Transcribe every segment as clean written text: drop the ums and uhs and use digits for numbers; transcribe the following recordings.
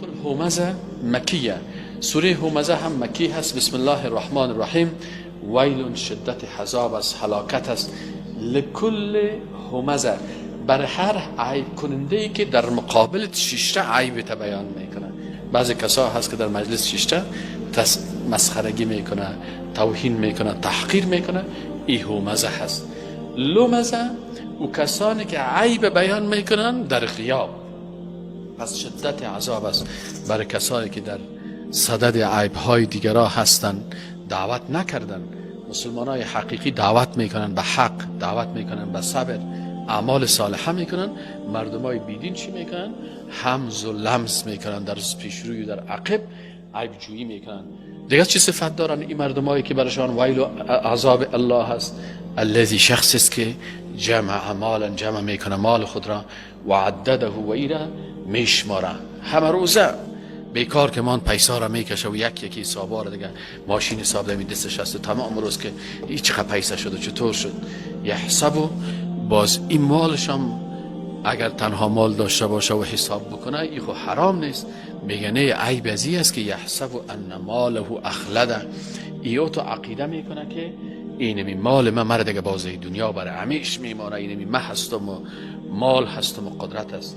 الهمزه مکیه، سوره همزه هم مکی هست. بسم الله الرحمن الرحیم. ویل شدت عذاب است، هلاکت است. لکل همزه، بر هر عیب کننده ای که در مقابل شیشته عیب ته بیان میکنه. بعضی کسا هست که در مجلس شیشته مسخرگی میکنه، توهین میکنه، تحقیر میکنه، ای همزه هست. لمزه او کسانی که عیب بیان میکنن در غیاب. پس شدت عذاب است برای کسانی که در صدد عیب های دیگرا هستند، دعوت نکردن. مسلمان های حقیقی دعوت میکنن به حق، دعوت میکنن به صبر، اعمال صالحه میکنن. مردم های بیدین چی میکنن؟ همز و لمز میکنن، در پیشروی و در عقب عیب جویی میکنن. دیگه چه صفت دارن این مردمایی که برشان ویل و عذاب الله هست؟ الذی شخص است که جمع مالا، جمع میکنه مال خود را، و عدده و ایره میشماره. همه روزه بیکار که مان پیسا را میکشه و یک یکی حسابا را دیگه ماشین حساب دمی دستش هست تمام روز که این چقدر پیسه شد و چطور شد. یحسب، باز این مالش هم اگر تنها مال داشته باشه و حساب بکنه این خو حرام نیست. میگه نه، عیب ازی است که یحسب ان ماله اخلده، ایو تو عقیده میکنه که اینمی مال من مرا دیگه بازه دنیا برای همیش میمانه، اینمی من هستم و مال هستم و قدرت است.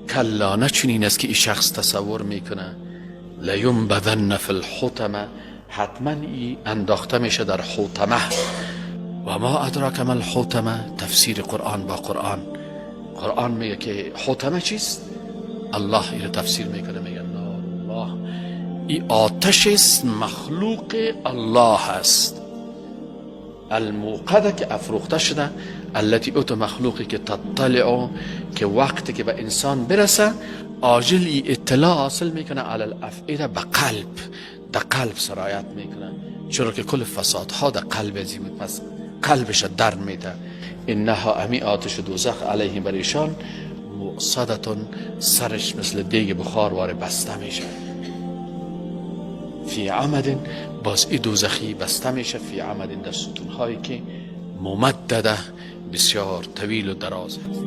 کلا، نه چنین است که این شخص تصور میکنه. لینبذن فی الحطمه، حتما ای انداخته میشه در حطمه. و ما ادراک ما الحطمه، تفسیر قرآن با قرآن. قرآن میگه که حطمه چیست؟ الله ایره تفسیر میکنه، میگه نار الله، ای آتش است، مخلوق الله است. الموقده که افروخته شده، التي اوتو مخلوقی که تطلع، که وقتی که به انسان برسه عاجل ای اطلاع حاصل میکنه، علی الافئده، به قلب، در قلب سرایت میکنه، چرا که کل فسادها در قلب ازی بود، پس قلبش در میده. انها امی آتش دوزخ علیهم بر ایشان مؤصدتون، سرش مثل دیگ بخار واره بسته میشه. فی عمد، باز ای دوزخی بسته میشه، فی عمد، در ستونهایی که ممدده، بسیار طویل و دراز است.